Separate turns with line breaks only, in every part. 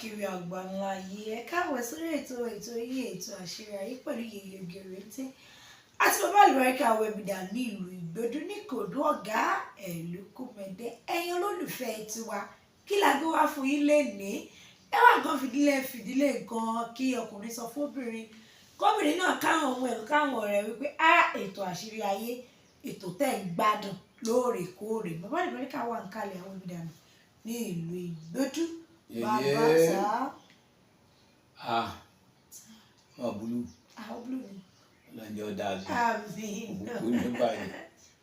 Káàkiri àgbáńlá ayé, ẹ káàbọ̀ sórí ètò yìí, ètò Àṣírí Ayé pẹ̀lú Yèyé Ògèrèǹté àti bàbá àlùbáríkà Webida ní ìlú Ìgbòdú ní Kòdú, ọ̀gá Ẹ̀lúkúmẹ̀dẹ́. Ẹ̀yin olólùfẹ́ tiwa, kí la gbé wá fún yín lénìí? Ẹ wá nǹkan fìdílé fìdílé nǹkan kí ọkùnrin sọ fóbìnrin, kóbìnrin náà káwọn ọmọ ẹ̀, káwọn ọ̀rẹ́ wípé á ètò Àṣírí Ayé, ètò tẹ̀ ń gbádùn lóòrèkóòrè. Bàbá àlùbáríkà wà ń kalẹ̀, àwọn Webida ní ìlú Ìgbòdú. Bàbá
Yèyé.
Sá.
Ah, wọn búlù.
Àwọn blue ni.
Lọ́jọ́ dáa sí.
Àmín.
Òkú ní báyìí.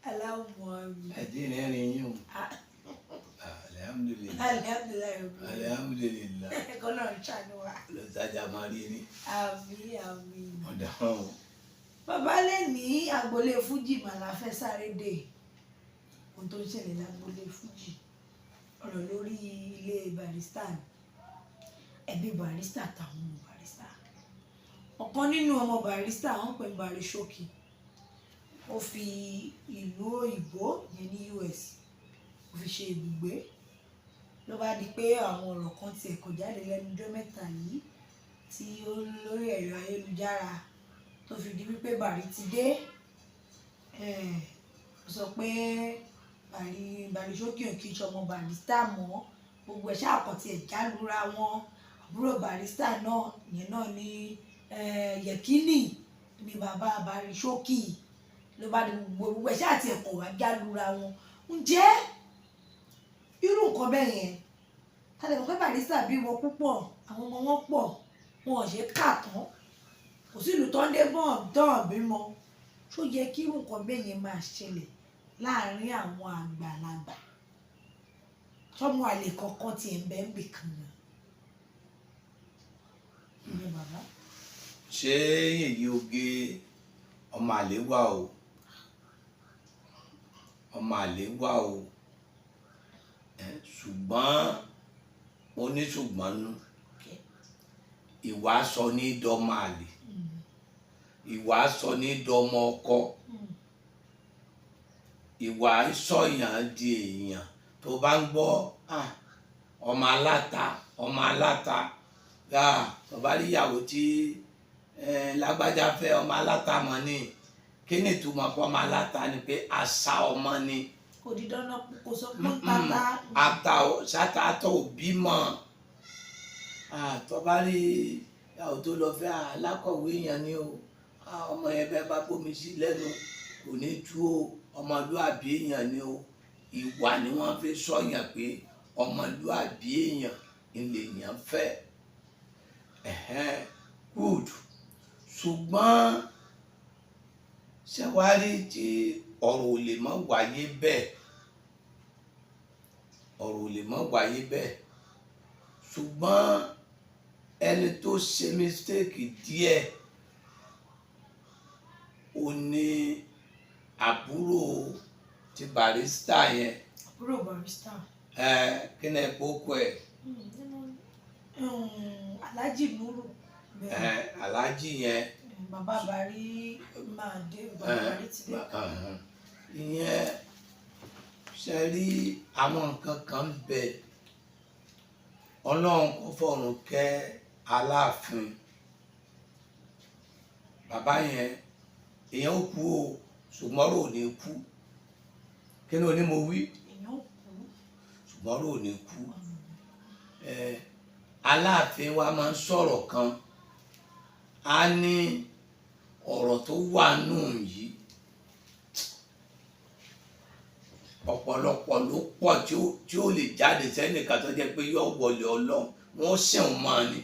Aláwọ̀ àmín.
Ẹtí rẹ́rìn yín o. Alihamudulilayi.
Alihamdulilayi.
Alihamudulilayi.
Kọ́nà ń ṣàánú wa.
Lọ́sàjà máa rí ní.
Àmín, àmín.
Ọ̀dà hàn o.
Bàbá, lè ní agboolé fújì mà la fẹ́ sáré dé. Ohun tó ń ṣẹlẹ̀ lágboolé fújì, ọ̀rọ̀ lórí ilé Barrister ni. Ẹbí Barrister àtàwọn ọmọ Barrister. Ọ̀kan nínú ọmọ Barrister, wọ́n pè ní Barry Showkey, ó fi ìlú òyìnbó yẹn ní US, ó fi ṣe ibùgbé. Ló bá di pé àwọn ọ̀rọ̀ kan tiẹ̀ kò jáde lẹ́nu ọjọ́ mẹ́ta yìí tí ó lórí ẹ̀rọ ayélujára, tó fi di wípé Barry ti dé. Ó sọ pé Barry Showkey ò kí í ṣọmọ Barrister mọ́. Gbogbo ẹ̀ ṣáà kàn tiẹ̀ jálura wọn. Àbúrò Barrister náà yẹn náà ní Yẹ̀kínì ní bàbá Barry Showkey. Ló bá di gbogbo ẹ̀ ṣáà tiẹ̀ kọ̀ wá jálura wọn. Ǹjẹ́ irú nǹkan bẹ́ẹ̀ yẹn, ta lè mọ̀ pé Barrister bímọ púpọ̀, àwọn ọmọ wọn pọ̀, wọn ò ṣe é kà tán, kò sí ìlú tó ń dé bọ́n tán bímọ. Ṣó yẹ kí irú nǹkan bẹ́ẹ̀ yẹn máa ṣẹlẹ̀ láàárín àwọn àgbàlagbà? Tọ́mọ àlè kankan tiẹ̀ ń bẹ ń bì kan náà? Ìyẹn bàbá.
Ṣé Yèyé Oge, ọmọ àlè wà o, ọmọ àlè wà o. Ṣùgbọ́n mo ní ṣùgbọ́n nú. Ìwà sọ ní dọ́mọ àlè, ìwà sọ ní dọ́mọ ọkọ, ìwà sọ̀yàn di èèyàn. Tó bá ń gbọ́, ah, ọmọ aláta, ọmọ aláta, ah, tó bá rí ìyàwó tí lágbájá fẹ́, ọmọ aláta mọ̀ ni. Kí ni ìtumọ̀ pé ọmọ aláta? Ni pé àṣà ọmọ ni.
Kò di dandan kò sọ pé tata.
Ata sátátọ̀ òbí mọ̀. Ah, tó bá rí ìyàwó tó lọ fẹ́, alákọ̀wé èèyàn ni o. Ah, ọmọ yẹn, bẹ́ẹ̀ bá bómi sí lẹ́nu, kò ní tú o. Ọmọlúàbí èèyàn ni o. Ìwà ni wọ́n fi sọ̀yàn pé ọmọlúàbí èèyàn èèyàn fẹ́. Ẹ̀hẹ́n, good. Ṣùgbọ́n ṣé wàá rí tí ọ̀rọ̀ ò lè má wáyé bẹ́ẹ̀, ọ̀rọ̀ ò lè má wáyé bẹ́ẹ̀, ṣùgbọ́n ẹni tó ṣe mistake díẹ̀, ó ní àbúrò ti Barrister yẹn.
Àbúrò Barrister.
Ẹ kí ni ẹ kókó ẹ?
Alhaji Nuru.
Ẹ Alhaji yẹn.
Bàbá Bari máa dé, bàbá Bari ti dé.
Ìyẹn ṣe rí, àwọn nǹkan kan ń bẹ. Ọlọ́run kò fọ̀run kẹ́ Aláàfin. Bàbá yẹn, èèyàn ó kú o, ṣùgbọ́n ọ̀rọ̀ ò ní kú. Kí ni o ní mo wí?
Èèyàn ó kú.
Ṣùgbọ́n ọ̀rọ̀ ò ní kú. Aláàfin wa máa ń sọ̀rọ̀ kan, á ní ọ̀rọ̀ tó wà nù yìí, ọ̀pọ̀lọpọ̀ ló pọ̀ tí ó lè jáde sẹ́nìkan tó jẹ́ pé yóò wọlé Ọlọ́run, wọ́n sẹ̀wọ̀n mọ́ ni.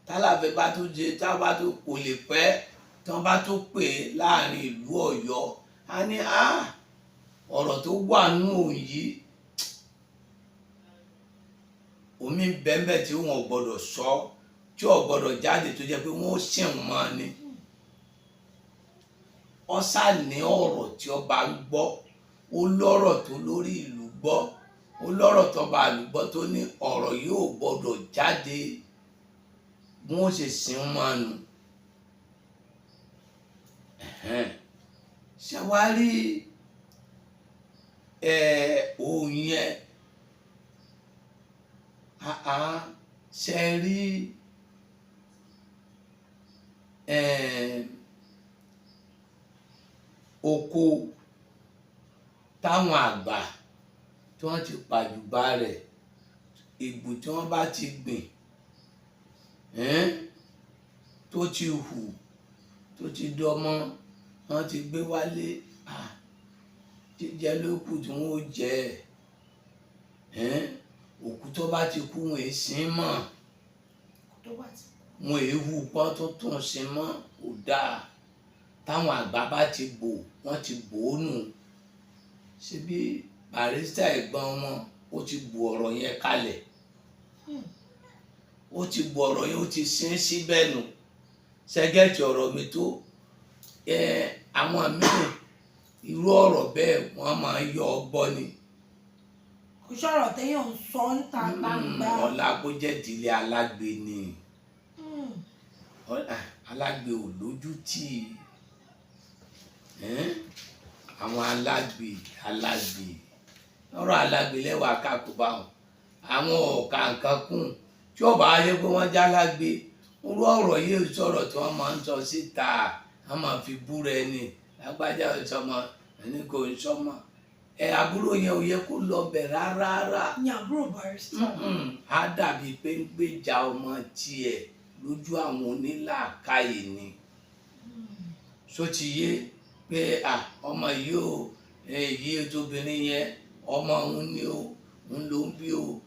Tálàfin bá tó jẹ, tá bá tó kò lè pẹ́, tí wọ́n bá tó pè é láàrin ìlú Ọ̀yọ́, á ní á ọ̀rọ̀ tó wà nù yìí, omi bẹ́ẹ̀nbẹ́ẹ̀ tí wọn ò gbọ́dọ̀ sọ, tí ò gbọ́dọ̀ jáde, tó jẹ́ pé wọ́n sẹ̀wọ̀n mọ́ ni. Ọ̀sà ní ọ̀rọ̀ tí ọba ń gbọ́, ó lọ́rọ̀ tó lórí ìlú gbọ́, ó lọ́rọ̀ tó bá ìlú gbọ́, tó ní ọ̀rọ̀ yóò gbọ́dọ̀ jáde, bí wọ́n ṣe sìn mọ́ nu. Ṣé wàá rí òun yẹn? Àá ṣe rí oko táwọn àgbà tí wọ́n ti pàjùbà rẹ̀, ìgbù tí wọ́n bá ti gbìn ẹ́n, tó ti hù, tó ti dọmọ, wọ́n ti gbé wálé, jíjẹ ló kù tí wọ́n ó jẹ ẹ́n. Òkú tó bá ti kú, wọn èé sin mọ́.
Tó bá ti
Wọn èé hu pọ́n tó tún sin mọ́, kò dáa. Táwọn àgbà bá ti bò, wọ́n ti bò ó nù. Ṣebí Barrister ẹ̀gbọ́n wọn, ó ti bu ọ̀rọ̀ yẹn kalẹ̀. Ó ti bu ọ̀rọ̀ yẹn, ó ti sin síbẹ̀ nù. Ṣẹ́gẹ́tì ọ̀rọ̀ mi tó ẹ, àwọn míì irú ọ̀rọ̀ bẹ́ẹ̀ wọ́n máa ń yọ ọgbọ́ ni.
Kò sọ̀rọ̀ téèyàn ń sọ níta gbangba.
Ọlá kó jẹ́ ìdílé alágbe ni. Alágbe ò lójú tì í. Ẹ́n? Àwọn alágbe, alágbe, ọ̀rọ̀ alágbe lẹ́wà kákó bá wọn, àwọn ọ̀ka nǹkan kún tí ó bá yẹ pé wọ́n já lágbe. Irú ọ̀rọ̀ yìí sọ̀rọ̀ tí wọ́n máa ń sọ síta, wọ́n máa fi búra ẹni, lágbájá ò sọmọ, ẹni kò ń sọmọ ẹ. Àbúrò yẹn ò yẹ kó lọ bẹ̀ rárá rárá.
Ní àbúrò Barrister.
Á dàbí pé ń gbèjà ọmọ tiẹ̀ lójú àwọn onílàákàyè ni. Ṣó ti yé pé à ọmọ yìí o, èyí tóbìnrin yẹn, ọmọ òun ni o, òun ló ń bí o,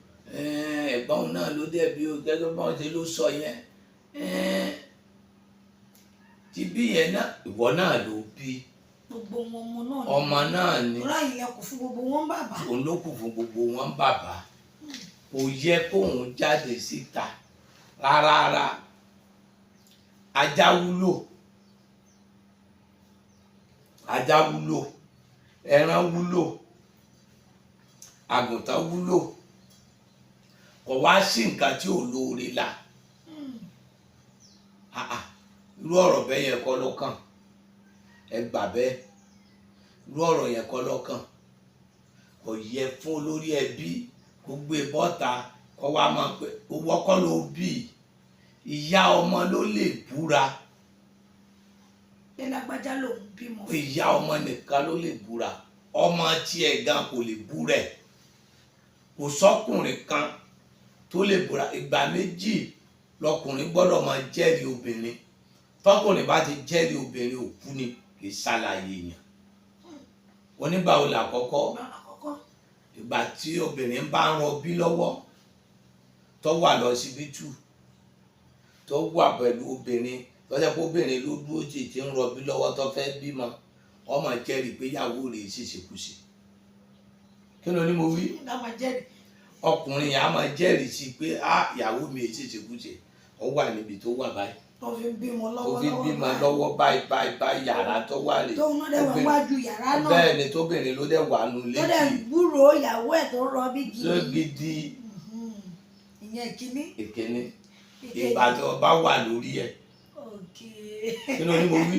ẹ̀gbọ́n òun náà ló dẹ̀ bí o, gẹ́gẹ́ bí wọ́n ṣe ló sọ yẹn, ti bí yẹn náà, ìwọ náà ló bí.
Gbogbo wọn ọmọ náà ni.
Ọmọ náà ni.
Ọlá ilẹ̀kùn fún gbogbo wọn bàbá.
Òun ló kù fún gbogbo wọn bàbá. Kò yẹ kóun jáde síta rárá. Ajá wúlò, ajá wúlò, ẹran wúlò, àgùntàn wúlò, kò wá sí nǹkan tí ò lóore la. Ah, ah, irú ọ̀rọ̀ bẹ́ẹ̀ yẹn kọ́ lọ́kàn, ẹ gbà bẹ́ẹ̀. Irú ọ̀rọ̀ yẹn kọ́ lọ́kàn, kò yẹ fún olórí ẹbí kó gbé bọ́ta kó wá máa pẹ́ owó kọ́ ló bí. Ìyá ọmọ ló lè búra.
Pé lágbájá lòun bímọ fún.
Ìyá ọmọ nìkan ló lè búra. Ọmọ tiẹ̀ gan kò lè búra ẹ̀. Kò sọ́kùnrin kan tó lè búra. Ìgbà méjì lọkùnrin gbọ́dọ̀ máa jẹ́rìí obìnrin. Tọkùnrin bá ti jẹ́rìí obìnrin, òkú ni, kì í ṣàlàyé èèyàn. Onígbà wo làkọ́kọ́?
Ìgbà àkọ́kọ́.
Ìgbà tí obìnrin bá ń rọbí lọ́wọ́, tó wà lọ́sibítù, tó wà pẹ̀lú obìnrin tó jẹ́ pé obìnrin ló dúró tì tí ń rọbí lọ́wọ́, tó fẹ́ bímọ, ọmọ jẹ́rìí pé ìyàwó rẹ̀ ṣèṣekúṣe. Kí ló ní mo wí?
Ká máa jẹ́rìí.
Ọkùnrin yẹn á máa jẹ́rìí sí pé á ìyàwó mi ṣèṣekúṣe, ó wà níbi tó wà báyìí,
Tó fi ń bímọ
tó
lọ́wọ́
fi
lọ́wọ́
bímọ
báyìí.
lọ́wọ́ báyìí báyìí báyìí, yàrá tó wà rè.
Tóun náà dẹ̀ wà wájú yàrá náà.
Bẹ́ẹ̀ ni, tóbìnrin ló dẹ̀ wà nù
Tó dẹ̀
létí.
gbúròó ìyàwó ẹ̀ tó ń rọbí
Tó
gidi.
gidi.
Ìyẹn ìkíní.
Ìkíní.
Ìkejì.
Ìgbà tó bá wà lórí ẹ̀. Kí ló ní mo wí?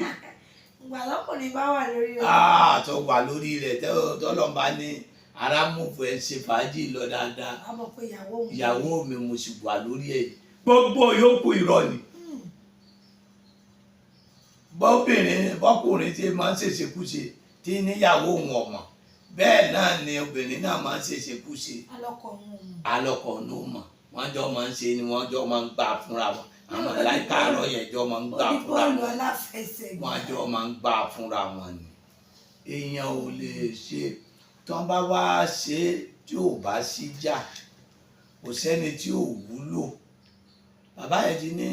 Ìgbà lọ́kùnrin bá wà lórí rẹ̀.
Ah, tó wà lórí rẹ̀, tọ́lọ́mbà bá ní ara múfù ẹ̀ ṣe fàájì lọ dáadáa.
A mọ̀ pé ìyàwó òun.
Ìyàwó mi, mo sì wà lórí ẹ̀, gbogbo yòókù irọ́ ni. Bọ́bìnrin bọ́kùnrin tí máa ń ṣèṣekúṣe tí níyàwó òun ọ̀mọ̀, bẹ́ẹ̀ náà ni obìnrin náà máa ń ṣèṣekúṣe.
Alọ́kọ̀ òun ò mọ̀.
Alọ́kọ̀ ló mọ̀, wọ́n jọ máa ń ṣe ni, wọ́n jọ máa ń gbà fúnra wọn. Àwọn láìka àárọ̀ yẹn jọ máa ń gbà
Oní
fúnra
bọ́ọ̀lù
wọn.
aláfẹsẹ̀gbá.
Wọ́n jọ máa ń gbà fúnra wọn ni. Èèyàn ò lè ṣe tí wọ́n bá wá ṣe é tí ò bá sí jà, kò sẹ́ni tí ò wúlò. Bàbá yẹn ti ní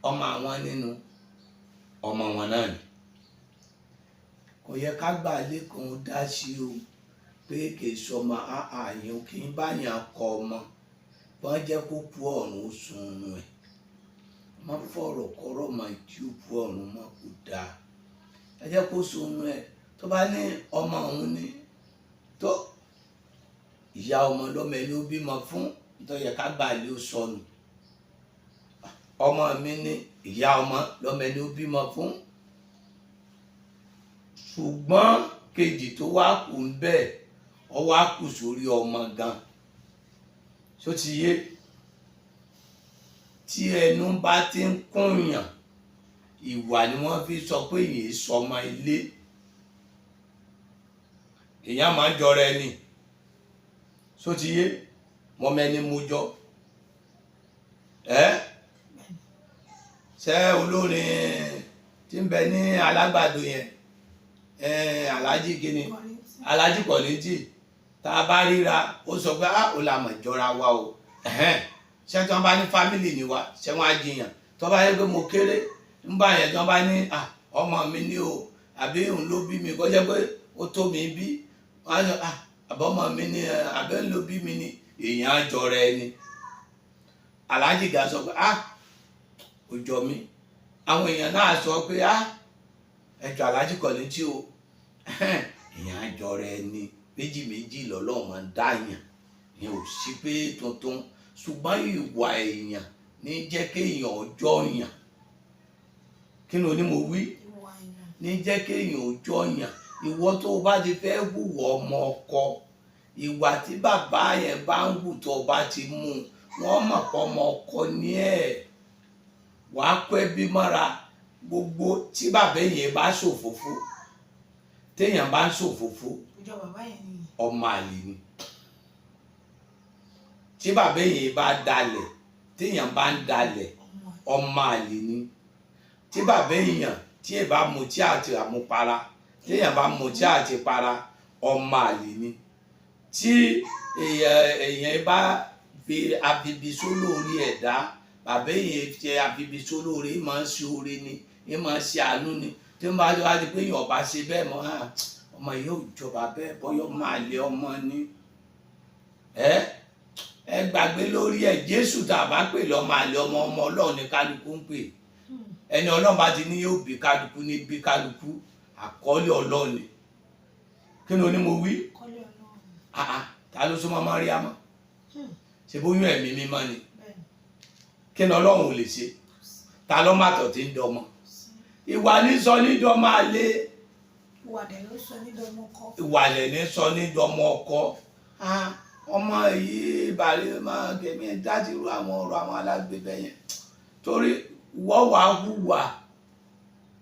ọmọ àwọn nínú ọmọ wọn náà ni. Kò yẹ ká gbà lẹ́kàn dá sí o pé kì í sọmọ ààyàn, kì í báyàn kọ ọmọ wọ́n jẹ́ kó kú ọ̀run sun ẹ̀. Má fọ̀rọ̀ kọ́rọ̀ mà tí ó kú ọ̀run mọ́, kò dáa. Ẹ jẹ́ kó sun ẹ̀. Tó bá ní ọmọ òun ni, tó ìyá ọmọ lọ́mọ ẹni ó bímọ fún, tó yẹ ká gbà lé ó sọnù. Ọmọ mi ní ìyá ọmọ lọ́mọ ẹni ó bímọ fún. Ṣùgbọ́n kejì tó wá kù ń bẹ́ẹ̀, ọ wá kù sórí ọmọ gan. Ṣó ti yé? Tí ẹnu bá ti ń kúnyàn, ìwà ni wọ́n fi sọ pé yìí sọmọ ilé. Èèyàn máa ń jọra ẹni só ti yé mọ mẹni mo jọ ẹ ṣe olórin tí ń bẹ ní Alágbàdo yẹn, Aláàjì kíni, Aláàjì Kọ̀lẹ́jì, tá a bá ríra, ó sọ pé ah, ó là mọ̀ jọra wa o. Ẹ̀hẹ́n, ṣé tí wọ́n bá ní family ni wa, ṣé wọ́n á jiyàn? Tó bá yẹ pé mo kéré ń bá yẹn, tí wọ́n bá ní ah, ọmọ mi ní o, àbí òun ló bí mi, kó jẹ́ pé ó tó mi bí, wọ́n á sọ ah, àbọ̀mọ mi ní ẹ, àbẹ́ ń ló bí mi ní. Èèyàn á jọra ẹni. Aláàjì ga sọ pé ah, ó jọ mí. Àwọn èèyàn náà sọ pé ah, ẹjọ Aláàjì Kọ̀lẹ́tì o. Èèyàn á jọra ẹni. Méjì méjì lọ́lọ́run máa ń dáyàn ní, ò sí pé tuntun, ṣùgbọ́n ìwà èèyàn ní jẹ́ kéèyàn ọjọ́ yàn. Kí ni oní mo wí?
Ìwà èèyàn.
Ní jẹ́ kéèyàn ọjọ́ yàn. Ìwọ tó o bá ti fẹ́ hùwà ọmọ ọkọ, ìwà tí bàbá yẹn bá ń hù, tó o bá ti mú un, wọ́n mọ̀ pé ọmọ ọkọ ní ẹ̀. Wàá kó ẹbí mọ́ra. Gbogbo tí bàbá yẹn bá ṣòfófó, téèyàn bá ń ṣòfófó,
Ìjọ bàbá yẹn nìyẹn.
ọmọ àlè ni. Tí bàbá yẹn bá dalẹ̀, téèyàn bá ń dalẹ̀,
Ọmọ
ọmọ àlè ni. Tí bàbá èèyàn tí ẹ bá mutí àti àmupara, téèyàn bá mutí àti para, ọmọ àlè ni. Tí èèyàn bá fi afibi sólórí ẹ̀dá, bàbá èèyàn fi afibi sólórí, máa ń ṣe oore ni, ẹ máa ń ṣe àánú ni. Tí wọ́n bá wá di pé èèyàn ọba ṣe bẹ́ẹ̀ mọ́, ah, ọmọ yìí ò jọba bẹ́ẹ̀, bọ́yọ̀ máa lé ọmọ ni. Ẹ gbàgbé lórí ẹ. Jésù tá a bá pè lọ́mọ àlè, ọmọ ọmọ Ọlọ́run ní kálukú ń pè. Ẹni Ọlọ́run bá ti ní yóò bí kálukú ní bí kálukú, àkọọ́lẹ̀ Ọlọ́run ni. Kí ni oní mo wí?
Kọ́lé Ọlọ́run.
Ah ah, ta ló súnmọ́ Máríámà? Ṣe bóyún ẹ̀mí mímọ́ ni?
Bẹ́ẹ̀ni.
Kí ni Ọlọ́run ò lè ṣe? Ta ló má tọ̀ tí ń dọmọ? Ìwà ní sọ ní dọmọ àlè.
Ìwà dẹ̀ ló sọ ní dọmọ kọ́.
Ìwà lẹ̀ ní sọ ní dọmọ ọkọ. Ah, ọmọ yìí bàrí máa kẹmí dájú irú àwọn ọ̀rọ̀ àwọn alágbèbẹ yẹn, torí wọ́n wàá hùwà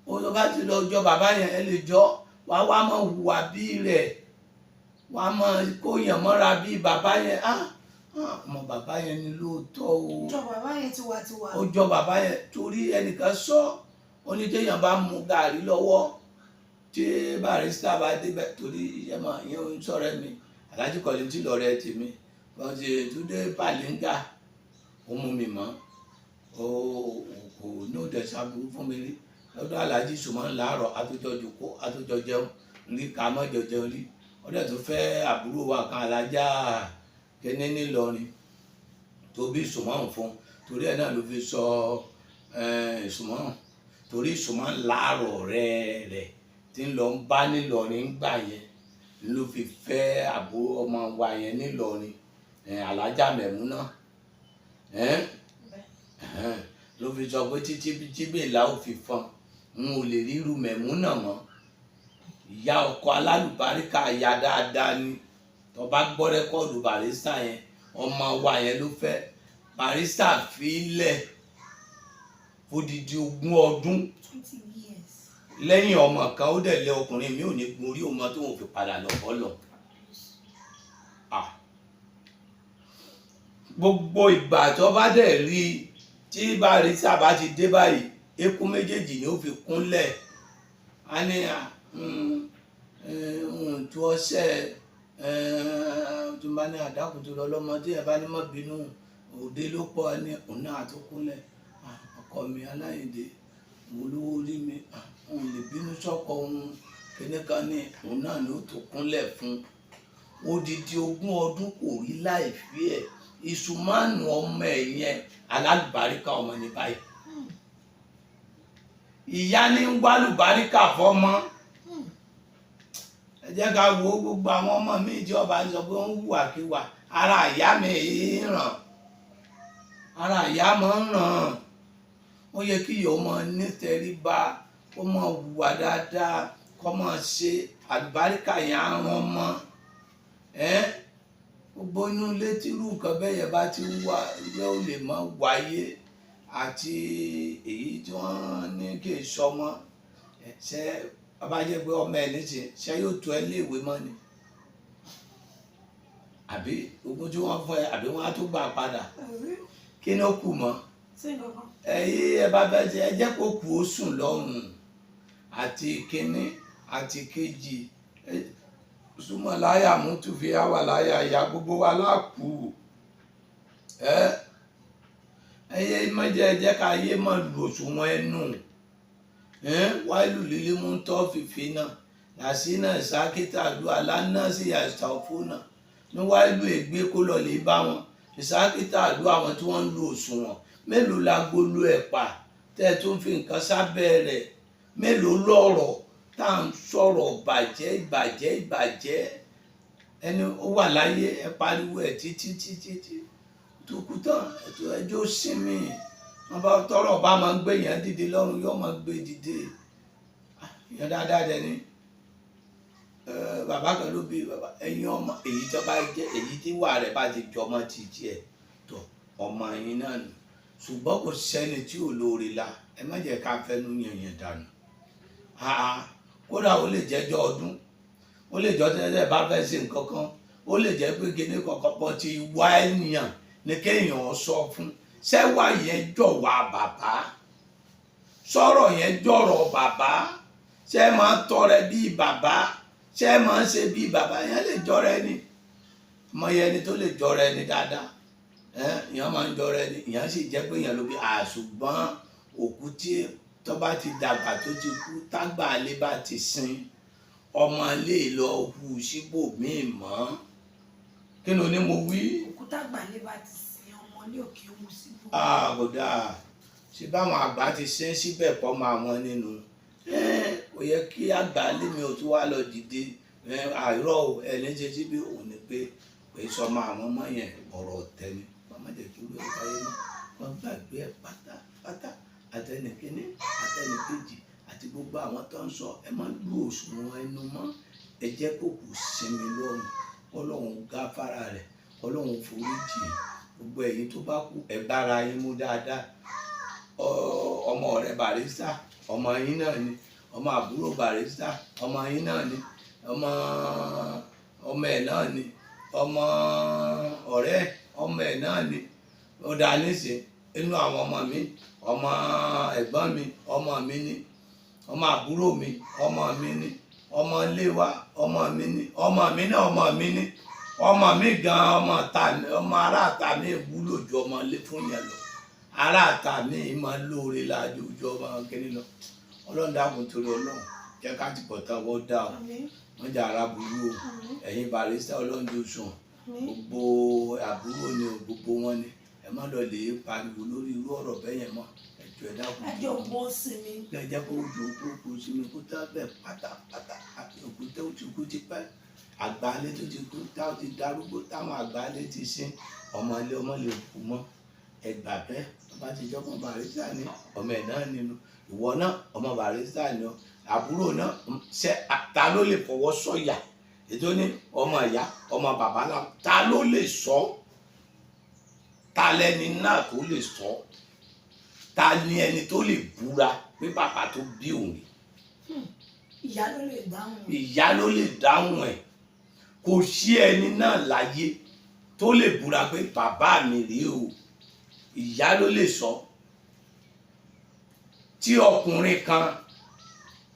ó tó bá ti lọ jọ bàbá yẹn, ẹ lè jọ, wàá wá máa hùwà bí rẹ̀, wàá máa kóyàn mọ́ra bí bàbá yẹn. Ah ah, ọmọ bàbá yẹn ni lóòótọ́ o.
Ìjọ bàbá yẹn ti wà ti wà.
Ó jọ bàbá yẹn, torí ẹnìkan sọ onídéyàn bá mu gàrí lọ́wọ́ tí Barrister bá débẹ̀, torí iṣẹ́ mọ̀ ìyẹn ò ń sọ̀rọ̀ mi. Alhaji Kollington lọ́rẹ́ tèmi, wọ́n ti Túndé Pàlíńgà, ó mú mi mọ́, ó kò ní òde ṣàbùrú fún mi rí lọ́dọ̀ Alhaji Sùmọ́ láàárọ̀, àtúnjọ jòkó, àtúnjọ jẹun rí, ká mọ́jọ jẹun rí. Ó dẹ̀ tó fẹ́ àbúrò wa kan, Alájà Kẹ́ni nílọrin, tó bí Sùmọ́ fún, torí ẹ̀ náà ló fi sọ Sùmọ́, torí Sùmọ́ láàárọ̀ rẹ̀ tí ń lọ ń bá nílọrin gbà yẹn ló fi fẹ́ àbúrò ọmọ wa yẹn nílọrin, Alájà Mẹ̀múnà, ló fi sọ pé títí tíbèlà ó fi fọn, n ò lè ríru Mẹ̀múnà mọ́. Ìyá ọkọ alálùbáríkà, ìyá dáadáa ni. Tó bá gbọ́ record Barrister yẹn, ọmọ wa yẹn ló fẹ́. Barrister fi lẹ̀ fódìdí 20 ọdún.
20 years.
Lẹ́yìn ọmọ kan, ó dẹ̀ lé ọkùnrin mi ò ní gun orí ọmọ tó ń fi padà lọ bọ́ lọ. Ah. Gbogbo ìgbà tó bá dẹ̀ rí i tí Barrister bá ti dé báyìí, eékún méjèèjì ni ó fi kúnlẹ̀. Á ní tó ọṣẹ tó bá ní àdákùn tó lọ lọ́mọdé ẹ̀ bá ní mọ́ bínú, òde ló pọ̀ ní òun náà tó kúnlẹ̀. Ọkọ mi aláìndé, òun olówó orí mi, òun lè bínú sọ́kọ òun kíní kan ní òun náà ló tó kúnlẹ̀ fún odidi 20 ọdún, kò rí láì fi ẹ̀. Ìsùnmánu ọmọ ẹ̀ yẹn, alálùbáríkà ọmọ ní báyìí. Ìyá ní ń wálùbáríkà fọmọ. Ẹ jẹ́ ká wo gbogbo àwọn ọmọ mi tí ọba ń sọ pé ó ń hùwàkiwà, ara ìyá mi ràn, ara ìyá máa ń ràn. Ó yẹ kí ìyá ọmọ nítẹríba, kó máa hùwà dáadáa, kó máa ṣe àlùbáríkà yẹn á ràn ọmọ ẹ. Gbogbo inú ilé tí irú nǹkan bẹ́ẹ̀ yẹn bá ti ń wá, yóò lè máa wáyé. Àti èyí tí wọ́n ní kí n sọmọ ṣe bàbá jẹ́ pé ọmọ ẹ̀ nísìnyí, ṣé yóò tó ẹ léèwé mọ́ ni, àbí ogún tí wọ́n fún ẹ, àbí wọ́n á tún gbà padà? Kí ló kù mọ́?
Sí nǹkan kan.
Ẹ̀yin ẹ bá fẹ́ ṣe, ẹ jẹ́ kó kú ó sùn lọ́rùn, àti kínní àti kejì. Súnmọ́ láyà mú tún fi wà láyà ìyá gbogbo wa láàkú. Ẹ ẹyẹ mọ́jẹ́, ẹ jẹ́ ká yé mọ́ lu òṣùwọ̀n ẹnu. Wáìlú lílé mú tọ́ fìfì náà làṣínà ìsákítà lu àlànà sí àṣàfù náà ní wáìlú ègbé kó lọ lè bá wọn ìsákítà lu àwọn tí wọ́n ń lu òṣùwọ̀n. Mélòó la gbolo ẹ̀pà tẹ́ ẹ tún fi nǹkan sábẹ́ rẹ̀? Mélòó lọ̀rọ̀ tá à ń sọ̀rọ̀ bàjẹ́ ìbàjẹ́ ìbàjẹ́? Ẹni ó wà láyé, ẹ pariwo ẹ̀ títí títí tí tó kú tán. Ètò ẹjọ́ sinmi wọn bá tọrọ bá máa ń gbé yẹn dìde lọ́rùn, yóò máa gbé dìde yẹn dáadáa dẹni. Bàbá kan ló bí bàbá ẹ̀yin ọmọ, èyí tó bá jẹ́ èyí tí wà rẹ̀ bá ti jọmọ ti tiẹ̀ tó ọmọ yín náà nù. Ṣùgbọ́n kò sẹ́ni tí ò lóore la, ẹ má jẹ́ ká fẹ́nu yẹ̀yẹ̀ dànù. Kódà ó lè jẹ́jọ́ ọdún, ó lè jọ́ tẹ́lẹ̀ bá fẹ́ ṣe nǹkan kan, ó lè jẹ́ pé kíní kankan pọ̀ ti wá ènìyàn ní kéèyàn sọ fún sẹ́wà yẹn jọ̀wọ́ bàbá, sọ̀rọ̀ yẹn jọ̀rọ̀ bàbá, ṣé máa ń tọrẹ bíi bàbá, ṣé máa ń ṣe bíi bàbá yẹn lè jọrọ ẹni mọ yẹn ni tó lè jọrọ ẹni dáadáa. Ìyẹn máa ń jọrọ ẹni, ìyẹn sì jẹ́ pé ìyẹn ló bí. Àṣùgbọ́n òkú tí tó bá ti dàgbà tó ti kú, tágbà lè bá ti sin, ọmọ lè lọ hu síbòmíì mọ́. Kí ló ní mo wí?
Òkúta gbàlẹ́ bá ti sin, ọmọ ní òkè òun síbò.
Kò dáa. Ṣé báwọn àgbà ti sin síbẹ̀ pọ̀ máa wọn nínú? Kò yẹ kí àgbà lémi ò tún wá lọ dìde. Àìrọ̀ o, ẹni ṣe síbi òun ni pé pé sọmọ àwọn ọmọ yẹn ọ̀rọ̀ ọ̀tẹ̀ ni. Wọ́n má jẹ́ kí wọ́n wáyé mọ́. Wọ́n gbàgbé ẹ̀ pátápátá, àtẹnìkíní àtẹnìkejì àti gbogbo àwọn tó ń sọ, ẹ má lu òṣùwọ̀n ẹnu mọ́. Ẹ jẹ́ kó kù sinmi lọ́rùn, kọ́lọ́hún gáfárà rẹ̀, kọ́lọ́hún foríjì gbogbo ẹ̀yin tó bá kú. Ẹ bára yín mú dáadáa. Ọmọ rẹ̀ Barrister, ọmọ yín náà ni. Ọmọ àbúrò Barrister, ọmọ yín náà ni. Ọmọ ọmọ ẹ̀ náà ni. Ọmọ ọ̀rẹ́ ọmọ ẹ̀ náà ni. Ó dáa nísìn inú àwọn ọmọ mi, ọmọ ẹ̀gbọ́n mi, ọmọ mi ni. Ọmọ àbúrò mi, ọmọ mi ni. Ọmọ ilé wa, ọmọ mi ni. Ọmọ mi náà, ọmọ mi ni. Ọmọ mi gan, ọmọ ta mi, ọmọ ará ta mi wúlò ju ọmọ ilé fún yẹn lọ. Ará ta mi máa lóore láàjò ju ọmọ kiri lọ. Ọlọ́run dákun, torí Ọlọ́run, jẹ́ ká ti pọ̀ tán wọ́n dá o.
Àmín.
Wọ́n jẹ́ ara burú o.
Àmín.
Ẹ̀yin Barrister, Ọlọ́run tó sùn.
Àmín.
Gbogbo àbúrò ni o, gbogbo wọn ni. Ẹ má lọ lè pariwo lórí irú ọ̀rọ̀ bẹ́ẹ̀ yẹn mọ́. Ẹ jọ̀ọ́, ẹ dákun.
Ẹjọ́ ògbó sinmi.
Ẹ jẹ́ kó ojú kó kó sinmi, kó tá bẹ́ẹ̀ pátápátá. Àti òkú tó ti kú ti pẹ́, àgbálẹ̀ tó ti kú táwọn ti darúgbó, táwọn àgbálẹ̀ ti sin, ọmọ ilé ọmọ lè kú mọ́. Ẹ gbà bẹ́ẹ̀. Tó bá ti jọ́kàn Barrister ni, ọmọ ẹ̀ náà nínú ìwọ náà, ọmọ Barrister ni ọ, àbúrò náà. Ṣe ta ló lè fọwọ́ sọ̀yà ètò ní ọmọ ìyá, ọmọ bàbá náà? Ta ló lè sọ? Ta lẹni náà tó lè sọ? Ta ni ẹni tó lè búra pé bàbá tó bí òun rí?
Ìyá ló lè dáhùn.
Ìyá ló lè dáhùn ẹ̀. Kò sí ẹni náà láyé tó lè búra pé bàbá mi rèé o. Ìyá ló lè sọ. Tí ọkùnrin kan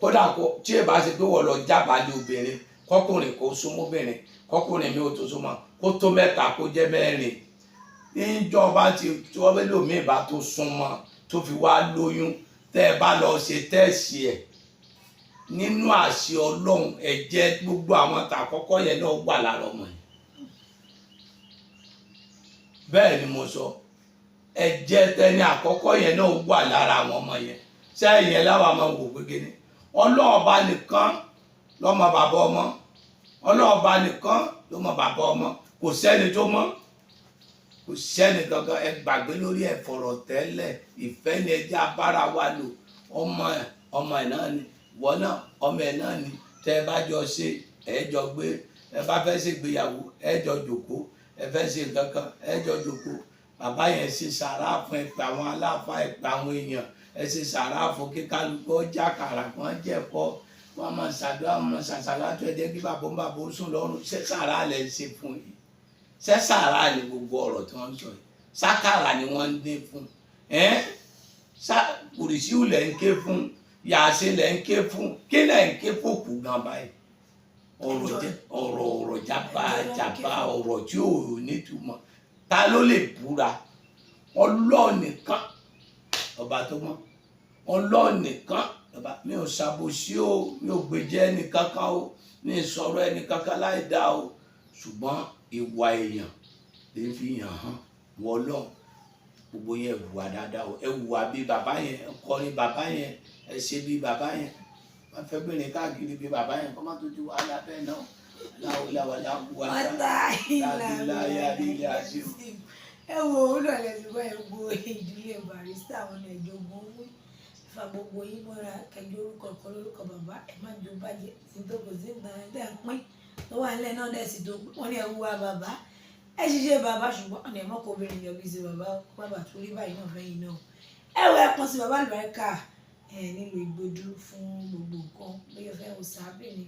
kódà kó tí ẹ bá ṣe pé wọ́n lọ jábàálẹ̀ obìnrin, kọkùnrin kó súnmọ́ obìnrin, kọkùnrin mi ò tó súnmọ́, kó tó mẹ́ta, kó jẹ́ mẹ́rin, níjọba tí wọ́n bẹ lómi bá tó súnmọ́ tó fi wá lóyún, tẹ́ ẹ bá lọ ṣe test ẹ̀, nínú àṣẹ Ọlọ́run, ẹ̀jẹ̀ gbogbo àwọn tàkọ́kọ́ yẹn náà wà lára ọmọ yẹn. Bẹ́ẹ̀ ni mo sọ. Ẹ̀jẹ̀ tẹni àkọ́kọ́ yẹn náà wà lára àwọn ọmọ yẹn. Sẹ́yìn yẹn láwa máa wò pé kíni? Ọlọ́ọ̀ba nìkan lọ́mọ bàbá ọmọ. Ọlọ́ọ̀ba nìkan ló mọ bàbá ọmọ. Kò sẹ́ni tó mọ̀, kò sẹ́ni kankan. Ẹ gbàgbé lórí ẹ̀, fọ̀rọ̀ tẹ́lẹ̀. Ìfẹ́ ni ẹ jẹ́ abára wa lò. Ọmọ ẹ̀, ọmọ ẹ̀ náà ni. Ìwọ náà, ọmọ ẹ̀ náà ni. Tẹ́ ẹ bá jọ ṣe, ẹ jọ gbé. Ẹ bá fẹ́ ṣègbéyàwó, ẹ jọ jòkó. Ẹ fẹ́ ṣe nǹkan kan, ẹ jọ jòkó. Bàbá yẹn ṣe sàrà fún, ẹ pé àwọn aláfa, ẹ pé àwọn èèyàn, ẹ ṣe sàrà fún, kí kálukú ọjà kàrà kan jẹ̀kọ́, wọ́n máa ṣàdúrà, wọ́n máa ṣàṣàlá tó ẹ jẹ́ kí bàbá ń bàbá ó sùn lọ́rùn. Ṣé sàrà lẹ̀ ń ṣe fún yìí? Ṣé sàrà ni gbogbo ọ̀rọ̀ tí wọ́n ń sọ yìí? Sákàrà ni wọ́n ń dín fún ẹ́, kùrìsíù lẹ̀ ń ké fún, yàsí lẹ̀ ń ké fún, kí lẹ̀ ń ké fòkù gan báyìí? Ọ̀rọ̀ jẹ́ ọ̀rọ̀, ọ̀rọ̀ jábá jábá, ọ̀rọ̀ tí ò nítumọ̀. Ta ló lè búra? Ọlọ́ọ̀ nìkan ọba tó mọ́, Ọlọ́ọ̀ nìkan ọba. Mi ò ṣàbòsí o, mi ò gbèjẹ́ ẹnìkankan o, mi ò sọ̀rọ̀ ẹnìkankan láì dá o, ṣùgbọ́n ìwà èèyàn lè fi hàn hàn wọ́ lọ́ọ̀. Gbogbo yẹn, hùwà dáadáa o, ẹ hùwà bí bàbá yẹn, ẹ kọrin bàbá yẹn, ẹ ṣe bí bàbá yẹn. Wọ́n fẹ́ bìnrin káàkiri bí bàbá yẹn, kọ́ má tó ju wàhálà bẹ́ẹ̀ náà láwùláwàlá wà.
Wàtá
lábíláyà lílé àti.
Ẹ wo olùwàlẹ̀ tí wọ́n ẹ wo ìdílé Barrister, àwọn ẹ̀jọ̀gbọ́n wí fa gbogbo yín mọ́ra, kẹjọ orúkọ kan lórúkọ bàbá ẹ má jò bàjẹ́ sí tó kò sí nǹkan ẹ̀ tẹ́ ń pín tó wà nílẹ̀ náà dẹ̀ sì tó. Wọ́n ní ẹ wúwa bàbá, ẹ ṣiṣẹ́ bàbá, ṣùgbọ́n ọ̀nà ẹ̀mọ́ kò obìnrin yọ bí ṣe bàbá bàbá tó rí báyìí náà fẹ́yìn náà. Ẹ wo, ẹ kàn sí bàbá àlùbáríkà ẹ nílùú Ìgbòdú fún gbogbo nǹkan. Bóyá ẹ fẹ́ wò sábẹ́ ni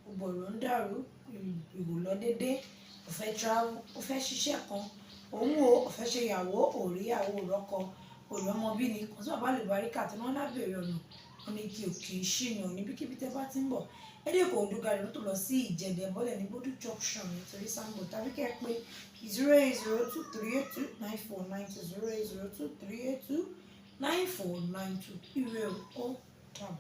gbogbo ọ̀rọ̀ ń dàrú, ìwò lọ déédéé, ó fẹ́ travel, ó fẹ́ ṣiṣẹ́ kan òun o, ó fẹ́ ṣe ìyàwó, òríyàwó, òrọ́kọ, òrọ́mọ bí ni, kàn sí bàbá àlùbáríkà tí wọ́n lábẹ̀rẹ̀ ọ̀nà. Wọn ní kí o kì í ṣìnà níbikíbi tẹ́ bá ti ń bọ̀. Ẹ dé Ìkòròdú garage, mọ́tò lọ sí Ìjẹ̀dẹ̀, bọ́lẹ̀ ní Gbódú Junction nítorí Sango, tàbí kẹ́ ẹ pé 08023829492, 08023829492. Ire o, ó dàbọ̀.